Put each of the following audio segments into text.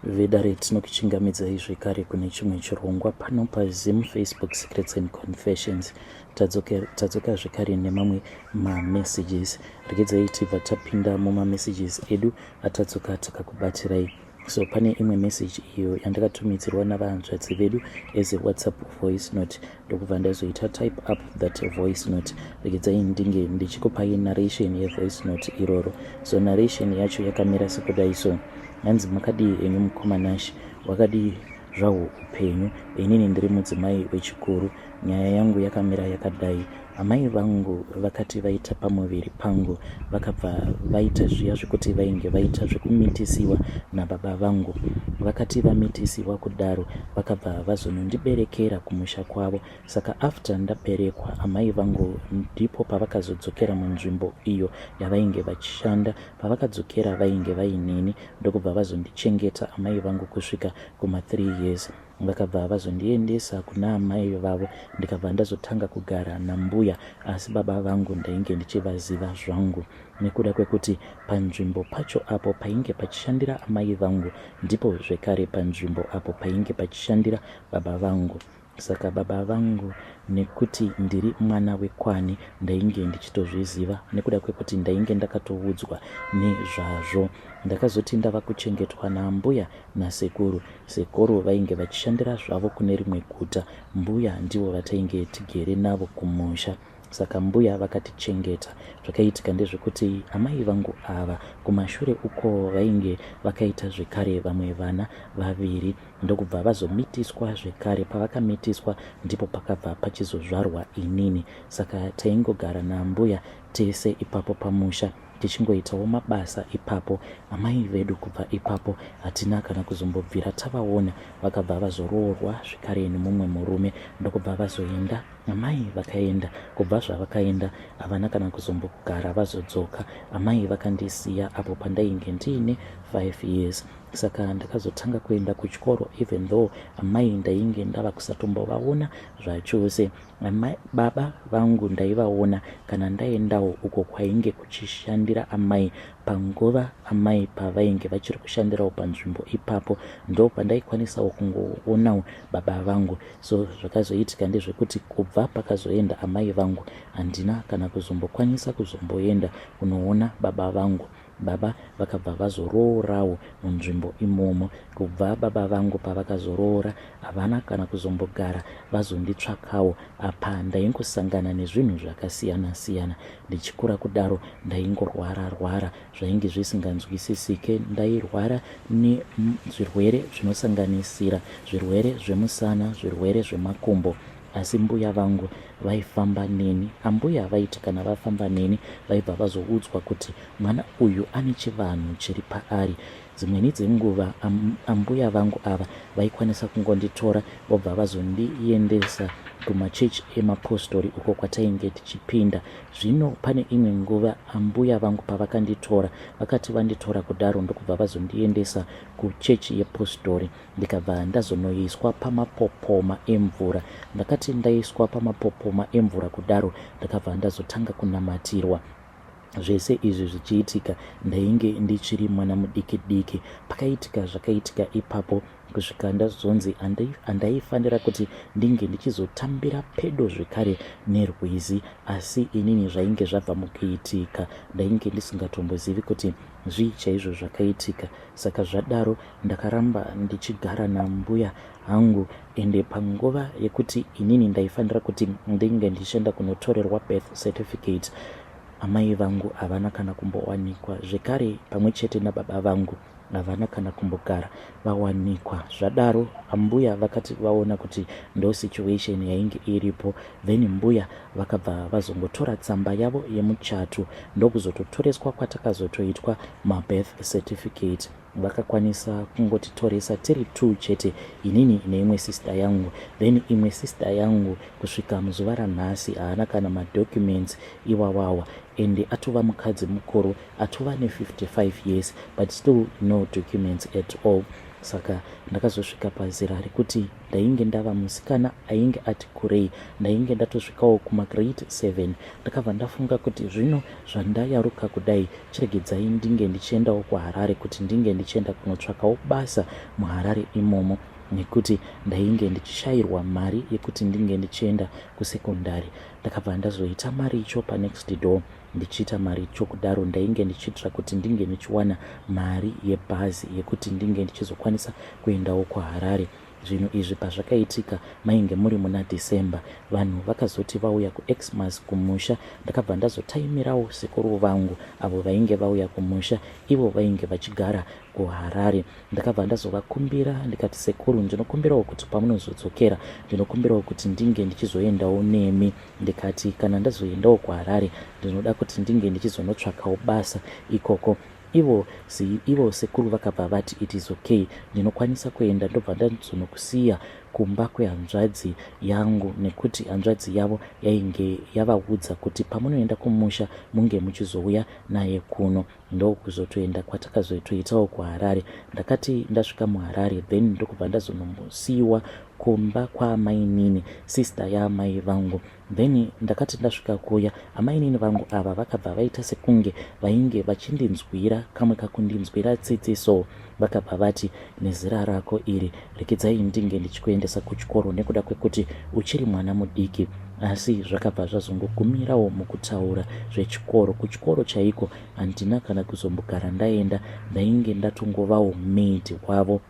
Vedare, tinokuchingamidzai zvekare kune chimwe chirongwa pano paZim Facebook Secrets and Confessions. Tadzoka zvekare nemamwe mamessages. Regedzai tibva tapinda mumamessages edu atadzoka takakubatirai. So pane imwe message iyo yandakatumidzirwa navahanzvadzi vedu as a WhatsApp voice note, ndokubva ndazoita type up that voice note. Regedzai ndinge ndichikupai narration yevoice note iroro. So narration yacho yakamira sekudai. So hanzi, "Makadii henyu mukoma Nash? Wakadii zvahwo upenyu? Inini ndiri mudzimai wechikuru. Nyaya yangu yakamira yakadai. Amai vangu vakati vaita pamuviri pangu, vakabva vaita zviya zvekuti vainge vaita zvekumitisiwa nababa vangu. Vakati vamitisiwa kudaro, vakabva vazonondiberekera kumusha kwavo. Saka after ndaberekwa, amai vangu ndipo pavakazodzokera munzvimbo iyo yavainge vachishanda. Pavakadzokera vainge vaineni, ndokubva vazondichengeta amai vangu kusvika kuma3 years. Vakabva vazondiendesa kuna amai vavo, ndikabva ndazotanga kugara nambuya. Asi baba vangu ndainge ndichivaziva zvangu, nekuda kwekuti panzvimbo pacho apo painge pachishandira amai vangu ndipo zvekare panzvimbo apo painge pachishandira baba vangu. Saka baba vangu, nekuti ndiri mwana wekwani, ndainge ndichitozviziva nekuda kwekuti ndainge ndakatoudzwa nezvazvo. Ndakazoti ndava kuchengetwa naambuya nasekuru. Sekuru vainge vachishandira zvavo kune rimwe guta, mbuya ndivo vatainge tigere navo kumusha. Saka mbuya vakatichengeta. Zvakaitika ndezvekuti amai vangu ava kumashure uko vainge vakaita zvekare vamwe vana vaviri, ndokubva vazomitiswa zvekare. Pavakamitiswa ndipo pakabva pachizozvarwa inini. Saka taingogara nambuya tese ipapo pamusha, tichingoitawo mabasa ipapo. Amai vedu kubva ipapo hatina kana kuzombobvira tavaona. Vakabva vazoroorwa zvekare nemumwe murume, ndokubva vazoenda. Amai vakaenda. Kubva zvavakaenda havana kana kuzombogara vazodzoka. Amai vakandisiya apo pandainge ndiine 5 years. Saka ndakazotanga kuenda kuchikoro, even though amai ndainge ndava kusatombovaona zvachose. Baba vangu ndaivaona kana ndaendawo uko kwainge kuchishandira amai. Panguva amai pavainge vachiri kushandirawo panzvimbo ipapo, ndo pandaikwanisawo kungoonawo baba vangu. So zvakazoitika ndezvekuti kubva pakazoenda amai vangu, handina kana kuzombokwanisa kuzomboenda kunoona baba vangu. Baba vakabva vazoroorawo munzvimbo imomo. Kubva baba vangu pavakazoroora, havana kana kuzombogara vazonditsvakawo. Apa ndaingosangana nezvinhu zvakasiyana-siyana ndichikura kudaro. Ndaingorwara rwara zvainge zvisinganzwisisike. Ndairwara nezvirwere zvinosanganisira zvirwere zvemusana, zvirwere zvemakumbo, asi mbuya vangu vaifamba neni. Ambuya vaiti kana vafamba neni, vaibva vazoudzwa kuti mwana uyu ane chivanhu chiri paari. Dzimweni dzenguva ambuya vangu ava vaikwanisa kungonditora, vobva vazondiendesa kumachechi emapostori uko kwatainge tichipinda. Zvino pane imwe nguva ambuya vangu pavakanditora, vakati vanditora kudaro, ndokubva vazondiendesa kuchechi yepostori, ndikabva ndazonoiswa pamapopoma emvura. Ndakati ndaiswa pamapopoma emvura kudaro, ndakabva ndazotanga kunamatirwa. Zvese izvi zvichiitika ndainge ndichiri mwana mudiki diki. Pakaitika zvakaitika ipapo kusvika ndazonzi handaifanira kuti ndinge ndichizotambira pedo zvekare nerwizi, asi inini zvainge zvabva mukuitika ndainge ndisingatombozivi kuti zvii chaizvo zvakaitika. Saka zvadaro ndakaramba ndichigara nambuya hangu. Ende panguva yekuti inini ndaifanira kuti ndinge ndichienda kunotorerwa birth certificate, amai vangu havana kana kumbowanikwa zvekare, pamwe chete nababa vangu havana kana kumbogara vawanikwa. Zvadaro ambuya vakati vaona kuti ndo situation yainge iripo, then mbuya vakabva vazongotora tsamba yavo yemuchato, ndokuzototoreswa kwatakazotoitwa mabirth certificate. Vakakwanisa kungotitoresa tiri two chete, inini neimwe sister yangu. Then imwe sister yangu kusvika muzuva ranhasi haana kana madocuments iwawawa, and atova mukadzi mukuru, atova ne55 years, but still no documents at all. Saka ndakazosvika pazera rekuti ndainge ndava musikana ainge ati kurei, ndainge ndatosvikawo kumagrade 7. Ndakabva ndafunga kuti zvino zvandayaruka kudai, chiregedzai ndinge ndichiendawo kuHarare kuti ndinge ndichienda kunotsvakawo basa muHarare imomo nekuti ndainge ndichishairwa mari yekuti ndinge ndichienda kusekondari. Ndakabva ndazoita maricho panext door. Ndichiita maricho kudaro ndainge ndichiitira kuti ndinge ndichiwana mari yebhazi yekuti ndinge ndichizokwanisa kuendawo kuHarare. Zvinhu izvi pazvakaitika mainge muri muna December. Vanhu vakazoti vauya kuXmas kumusha ndakabva ndazotaimirawo sekuru vangu avo vainge vauya kumusha ivo vainge vachigara kuHarare. Ndakabva ndazovakumbira ndikati sekuru ndinokumbirawo kuti pamunozodzokera ndinokumbirawo kuti ndinge ndichizoendawo nemi. Ndikati kana ndazoendawo kuHarare ndinoda kuti ndinge ndichizonotsvakawo basa ikoko. Ivo, ivo sekuru vakabva vati it is okay ndinokwanisa kuenda ndobva ndazonokusiya kumba kwehanzvadzi yangu nekuti hanzvadzi yavo yainge yavaudza kuti pamunoenda kumusha munge muchizouya naye kuno. Ndokuzotoenda kwatakazotoitawo kuHarare. Ndakati ndasvika muHarare then ndokubva ndazonombosiiwa kumba kwaamainini sister yaamai vangu. Then ndakati ndasvika kuya amainini vangu ava vakabva vaita sekunge vainge vachindinzwira kamwe kakundinzwira tsitsi so. Vakabva vati nezera rako iri regedzai ndinge ndichikuendesa kuchikoro nekuda kwekuti uchiri mwana mudiki. Asi zvakabva zvazongogumirawo mukutaura zvechikoro. Kuchikoro chaiko handina kana kuzombogara ndaenda ndainge ndatongovawo maid wavo.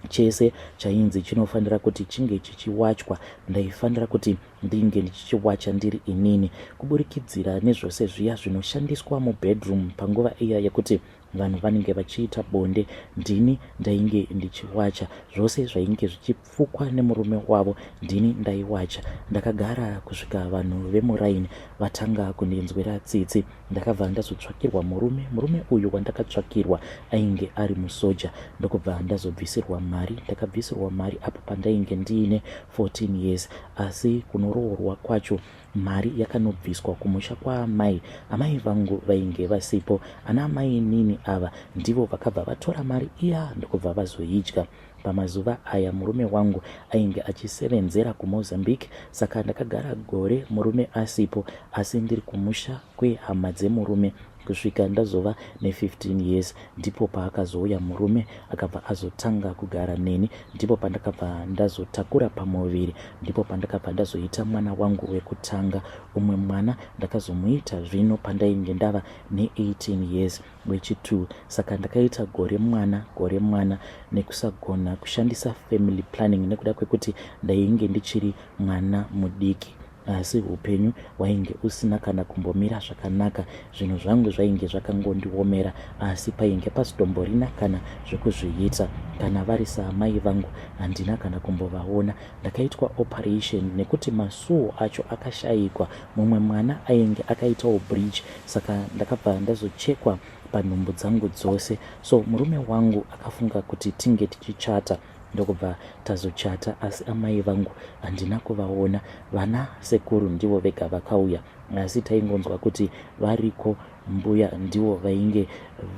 Chese chainzi chinofanira kuti chinge chichiwachwa ndaifanira kuti ndinge ndichichiwacha ndiri inini kuburikidzira nezvose zviya zvinoshandiswa mubedroom panguva iya yekuti vanhu vanenge vachiita bonde ndini ndainge ndichiwacha zvose zvainge zvichipfukwa nemurume wavo ndini ndaiwacha ndakagara kusvika vanhu vemuraini vatanga kundinzwira tsitsi ndakabva ndazotsvakirwa murume murume uyu wandakatsvakirwa ainge ari musoja ndokubva ndazobvisirwa mari ndakabvisirwa mari apo pandainge ndiine 14 years asi kunoroorwa kwacho Mari yakanobviswa kumusha kwaamai, amai vangu vainge vasipo. Ana amainini ava ndivo vakabva vatora mari iya ndokubva vazoidya. Pamazuva aya murume wangu ainge achisevenzera kuMozambique saka ndakagara gore murume asipo asi ndiri kumusha kwehama dzemurume kusvika ndazova ne15 years ndipo paakazouya murume akabva azotanga kugara neni ndipo pandakabva ndazotakura pamuviri ndipo pandakabva ndazoita mwana wangu wekutanga umwe mwana ndakazomuita zvino pandainge ndava ne18 years wechi2 saka ndakaita gore mwana gore mwana nekusagona kushandisa family planning nekuda kwekuti ndainge ndichiri mwana mudiki Asi hupenyu hwainge usina kana kumbomira zvakanaka. Zvinhu zvangu zvainge zvakangondiomera asi painge pasitomborina kana zvekuzviita. Kana vari saamai vangu handina kana kumbovaona. Ndakaitwa operation nekuti masuwo acho akashaikwa. Mumwe mwana ainge akaitawo bridge saka ndakabva ndazochekwa panhumbu dzangu dzose. So murume wangu akafunga kuti tinge tichichata. Ndokubva tazochata asi amai vangu handina kuvaona. Vana sekuru ndivo vega vakauya asi taingonzwa kuti variko mbuya ndivo vainge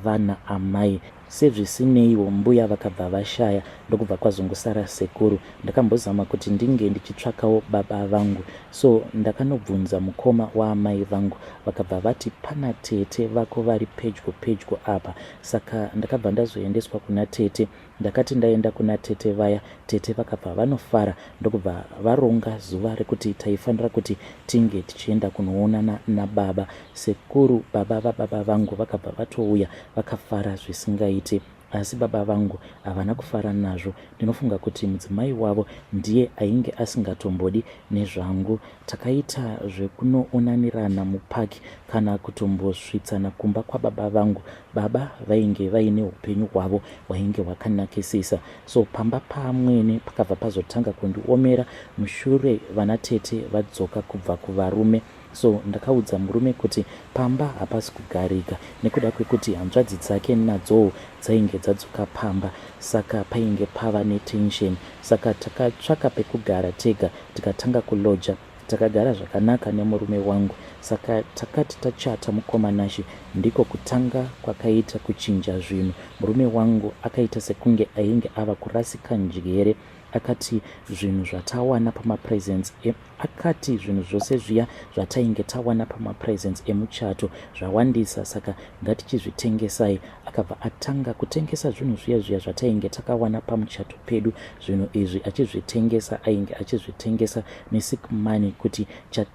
vana amai. Sezvisineiwo mbuya vakabva vashaya ndokubva kwazongosara sekuru. Ndakambozama kuti ndinge ndichitsvakawo baba vangu so ndakanobvunza mukoma waamai vangu vakabva vati pana tete vako vari pedyo pedyo apa saka ndakabva ndazoendeswa kuna tete Ndakati ndaenda kuna tete vaya, tete vakabva vanofara ndokubva varonga zuva rekuti taifanira kuti tinge tichienda kunoonana nababa. Sekuru baba vababa vangu vakabva vatouya vakafara zvisingaite. Asi baba vangu havana kufara nazvo. Ndinofunga kuti mudzimai wavo ndiye ainge asingatombodi nezvangu. Takaita zvekunoonanirana mupark kana kutombosvitsana kumba kwababa vangu. Baba vainge vaine upenyu hwavo hwainge hwakanakisisa so pamba paamwene pakabva pazotanga kundiomera mushure vana tete vadzoka kubva kuvarume so ndakaudza murume kuti pamba hapasi kugarika nekuda kwekuti hanzvadzi dzake nadzowo dzainge dzadzoka pamba saka painge pava netension saka takatsvaka pekugara tega tikatanga kuloja Takagara zvakanaka nemurume wangu. Saka takati tachata mukoma Nashy ndiko kutanga kwakaita kuchinja zvinhu. Murume wangu akaita sekunge ainge ava kurasika njere. Akati zvinhu zvatawana pamapresents e, akati zvinhu zvose zviya zvatainge tawana pamapresents emuchato zvawandisa saka ngatichizvitengesai. Akabva atanga kutengesa zvinhu zviya zviya zvatainge takawana pamuchato pedu. Zvinhu izvi achizvitengesa ainge achizvitengesa nesick money kuti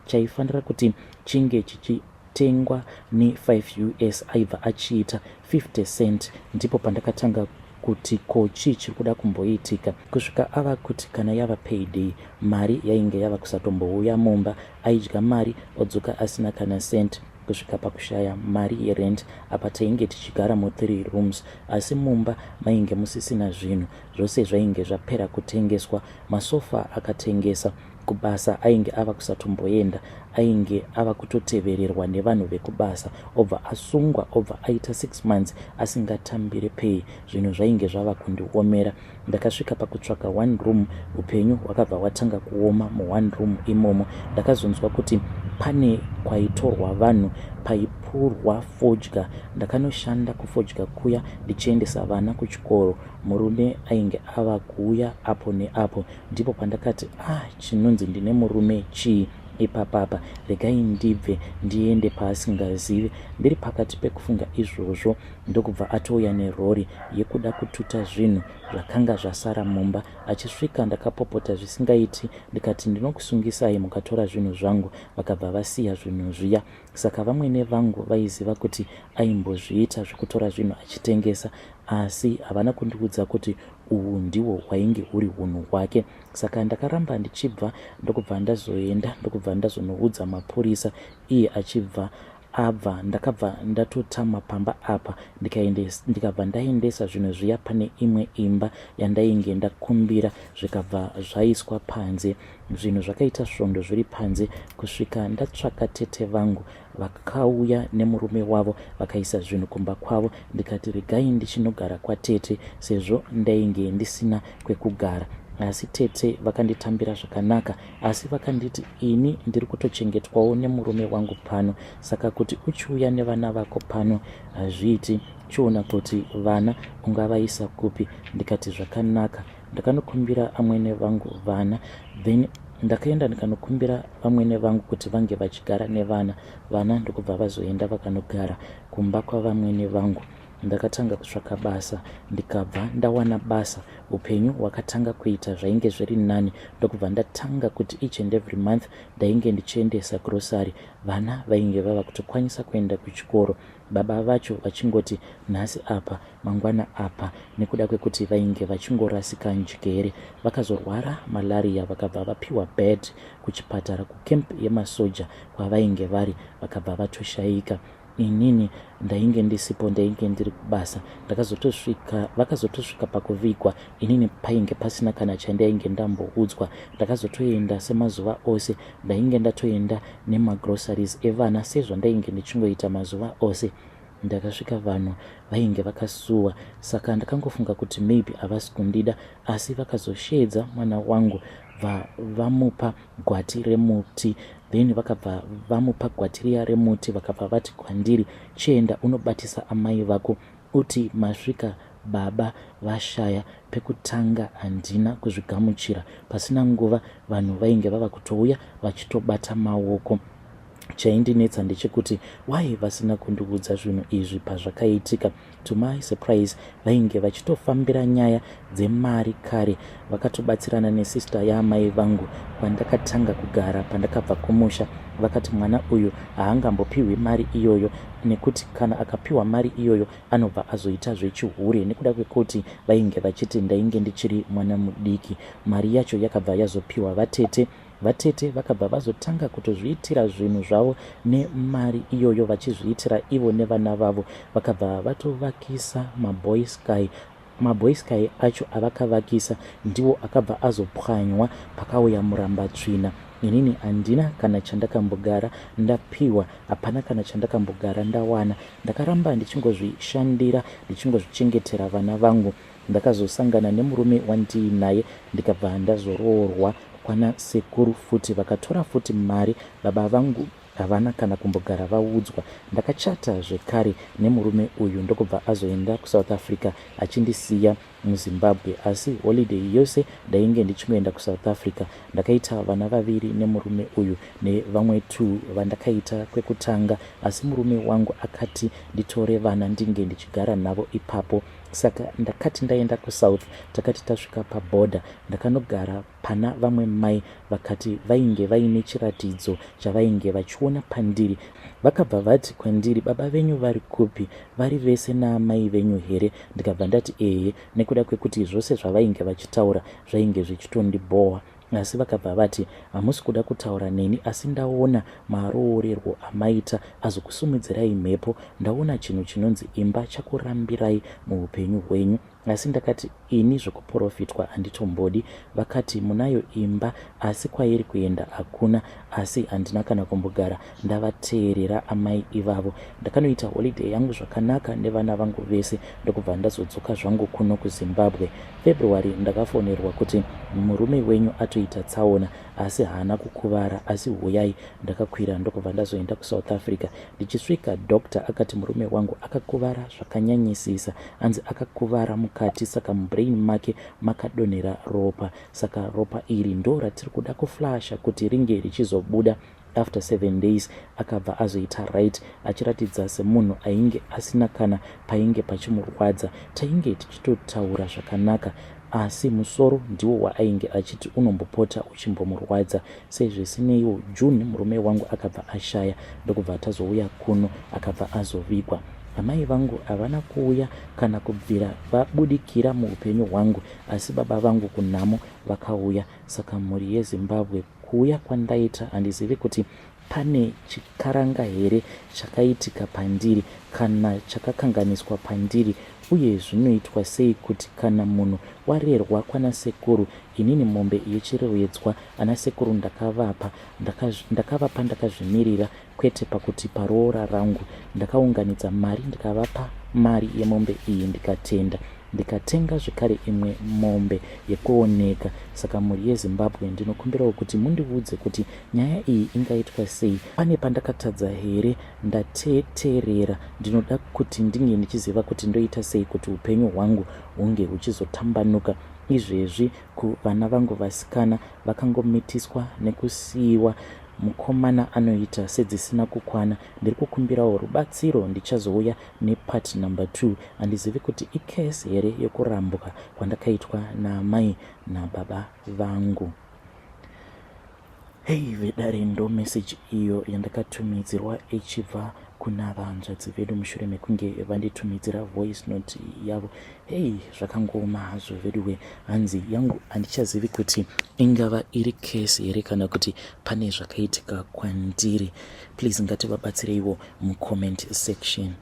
chaifanira kuti chinge chichitengwa ne5 us aibva achiita 50 cent. Ndipo pandakatanga kuti ko chii chiri kuda kumboitika, kusvika ava kuti kana yava payday mari yainge yava kusatombouya mumba. Aidya mari odzoka asina kana cent, kusvika pakushaya mari yerent. Apa tainge tichigara mu3 rooms, asi mumba mainge musisina zvinhu, zvose zvainge zvapera kutengeswa. Masofa akatengesa. Kubasa ainge ava kusatomboenda, ainge ava kutotevererwa nevanhu vekubasa, obva asungwa, obva aita 6 months asingatambire pay. Zvinhu zvainge zvava kundiomera. Ndakasvika pakutsvaka one room. Upenyu hwakabva hwatanga kuoma muone room imomo. Ndakazonzwa kuti pane kwaitorwa vanhu paipurwa fodya. Ndakanoshanda kufodya kuya ndichiendesa vana kuchikoro. Murume ainge ava kuuya apo neapo. Ndipo pandakati, ah, chinonzi ndine murume chii ipapapa? Regai ndibve ndiende paasingazivi. Ndiri pakati pekufunga izvozvo, ndokubva atouya nerori yekuda kututa zvinhu zvakanga zvasara mumba. Achisvika ndakapopota zvisingaiti, ndikati ndinokusungisai mukatora zvinhu zvangu. Vakabva vasiya zvinhu zviya. Saka vamwene vangu vaiziva kuti aimbozviita zvekutora zvinhu achitengesa, asi havana kundiudza kuti uhu ndihwo hwainge huri hunhu hwake. Saka ndakaramba ndichibva, ndokubva ndazoenda, ndokubva ndazonoudza mapurisa, iye achibva abva. Ndakabva ndatotama pamba apa, ndikabva ndaendesa zvinhu zviya pane imwe imba yandainge ndakumbira, zvikabva zvaiswa panze. Zvinhu zvakaita svondo zviri panze, kusvika ndatsvaka tete vangu. Vakauya nemurume wavo vakaisa zvinhu kumba kwavo. Ndikati regai ndichinogara kwatete sezvo ndainge ndisina kwekugara. Asi tete vakanditambira zvakanaka, asi vakanditi ini ndiri kutochengetwawo nemurume wangu pano, saka kuti uchiuya nevana vako pano hazviiti, chiona kuti vana ungavaisa kupi. Ndikati zvakanaka. Ndakanokumbira amwene vangu vana, then ndakaenda ndikanokumbira vamwene vangu kuti vange vachigara nevana. Vana ndokubva vazoenda vakanogara kumba kwavamwene vangu. Ndakatanga kutsvaka basa, ndikabva ndawana basa. Upenyu hwakatanga kuita zvainge zviri nani, ndokubva ndatanga kuti each and every month ndainge ndichiendesa grocery. Vana vainge vava kutokwanisa kuenda kuchikoro, baba vacho vachingoti nhasi apa mangwana apa, nekuda kwekuti vainge vachingorasika njere. Vakazorwara malaria, vakabva vapiwa bed kuchipatara kucamp yemasoja kwavainge vari, vakabva vatoshayika. Inini ndainge ndisipo, ndainge ndiri kubasa. Ndakazotosvika, vakazotosvika pakuvigwa, inini painge pasina kana chandainge ndamboudzwa. Ndakazotoenda semazuva ose, ndainge ndatoenda nemagroceries evana sezvandainge ndichingoita mazuva ose. Ndakasvika vanhu vainge vakasuwa, saka ndakangofunga kuti maybe havasi kundida, asi vakazosheedza mwana wangu, bva vamupa gwati remuti. Then vakabva vamupa gwati riya remuti, vakabva vati kwandiri, chienda unobatisa amai vako, uti masvika baba vashaya. Pekutanga handina kuzvigamuchira. Pasina nguva vanhu vainge vava kutouya vachitobata maoko. Chaindinetsa ndechekuti why vasina kundiudza zvinhu izvi pazvakaitika? To my surprise, vainge vachitofambira nyaya dzemari kare. Vakatobatsirana nesister yaamai vangu kwandakatanga kugara pandakabva kumusha. Vakati mwana uyu haangambopiwi mari iyoyo, nekuti kana akapiwa mari iyoyo anobva azoita zvechihure, nekuda kwekuti vainge vachiti ndainge ndichiri mwana mudiki. Mari yacho yakabva yazopiwa vatete. Vatete vakabva vazotanga kutozviitira zvinhu zvavo nemari iyoyo, vachizviitira ivo nevana vavo. Vakabva vatovakisa maboy sky. Maboy sky acho avakavakisa ndiwo akabva azopwanywa pakauya murambatsvina. Inini handina kana chandakambogara ndapiwa, hapana kana chandakambogara ndawana. Ndakaramba ndichingozvishandira, ndichingozvichengetera vana vangu. Ndakazosangana nemurume wandiinaye, ndikabva ndazoroorwa kwana sekuru futi. Vakatora futi mari baba vangu. Havana kana kumbogara vaudzwa. Ndakachata zvekare nemurume uyu ndokubva azoenda kuSouth Africa achindisiya muZimbabwe asi holiday yose ndainge ndichingoenda kuSouth Africa. Ndakaita vana vaviri nemurume uyu nevamwe two vandakaita kwekutanga asi murume wangu akati nditore vana ndinge ndichigara navo ipapo. Saka ndakati ndaenda kuSouth takati tasvika paborder ndakanogara pana vamwe mai vakati vainge vaine chiratidzo chavainge vachiona pandiri. Vakabva vati kwandiri baba venyu vari kupi vari vese naamai venyu here ndikabva ndati ehe nekuda kwekuti zvose zvavainge vachitaura zvainge zvichitondibhowa asi vakabva vati hamusi kuda kutaura neni asi ndaona maroorerwo amaita azokusumudzirai mhepo ndaona chinhu chinonzi imba chakurambirai muupenyu hwenyu Asi ndakati ini zvekuporofitwa handitombodi. Vakati munayo imba asi kwairi kuenda hakuna. Asi handina kana kumbogara ndavateerera amai ivavo. Ndakanoita holiday yangu zvakanaka nevana vangu vese ndokubva ndazodzoka zvangu kuno kuZimbabwe. February ndakafonerwa kuti murume wenyu atoita tsaona asi haana kukuvara asi huyai. Ndakakwira ndokubva ndazoenda kuSouth Africa. Ndichisvika doctor akati murume wangu akakuvara zvakanyanyisisa anzi akakuvara mukati saka mubrain make makadonhera ropa saka ropa iri ndo ratiri kuda kuflasha kuti ringe richizobuda after seven days akabva azoita right achiratidza semunhu ainge asina kana painge pachimurwadza tainge tichitotaura zvakanaka asi musoro ndiwo waainge achiti unombopota uchimbomurwadza sezvisineiwo June murume wangu akabva ashaya ndokubva tazouya kuno akabva azovigwa amai vangu havana kuuya kana kubvira vabudikira muupenyu hwangu asi baba vangu kunhamo vakauya saka mhuri yeZimbabwe kuuya kwandaita handizivi kuti Pane chikaranga here chakaitika pandiri kana chakakanganiswa pandiri uye zvinoitwa sei kuti kana munhu warerwa kwana sekuru inini mombe yechirevedzwa ana sekuru ndakavapa ndakavapa ndakazvimirira kwete pakuti paroora rangu ndakaunganidza mari ndikavapa mari yemombe iyi ndikatenda ndikatenga zvekare imwe mombe yekuoneka saka mhuri yeZimbabwe ndinokumbirawo kuti mundiudze kuti nyaya iyi ingaitwa sei pane pandakatadza here ndateterera ndinoda kuti ndinge ndichiziva kuti ndoita sei kuti upenyu hwangu hunge huchizotambanuka izvezvi kuvana vangu vasikana vakangomitiswa nekusiiwa mukomana anoita sedzisina kukwana ndiri kukumbirawo rubatsiro ndichazouya nepart number 2 handizivi kuti icase here yekurambwa kwandakaitwa naamai nababa vangu Hey vedare ndo message iyo yandakatumidzirwa ichibva kuna vanzvadzi vedu mushure mekunge vanditumidzira voice note yavo. Hey zvakangooma hazvo veduwe, hanzi yangu handichazivi kuti ingava iri case here kana kuti pane zvakaitika kwandiri. Please ngativabatsireiwo mucomment section.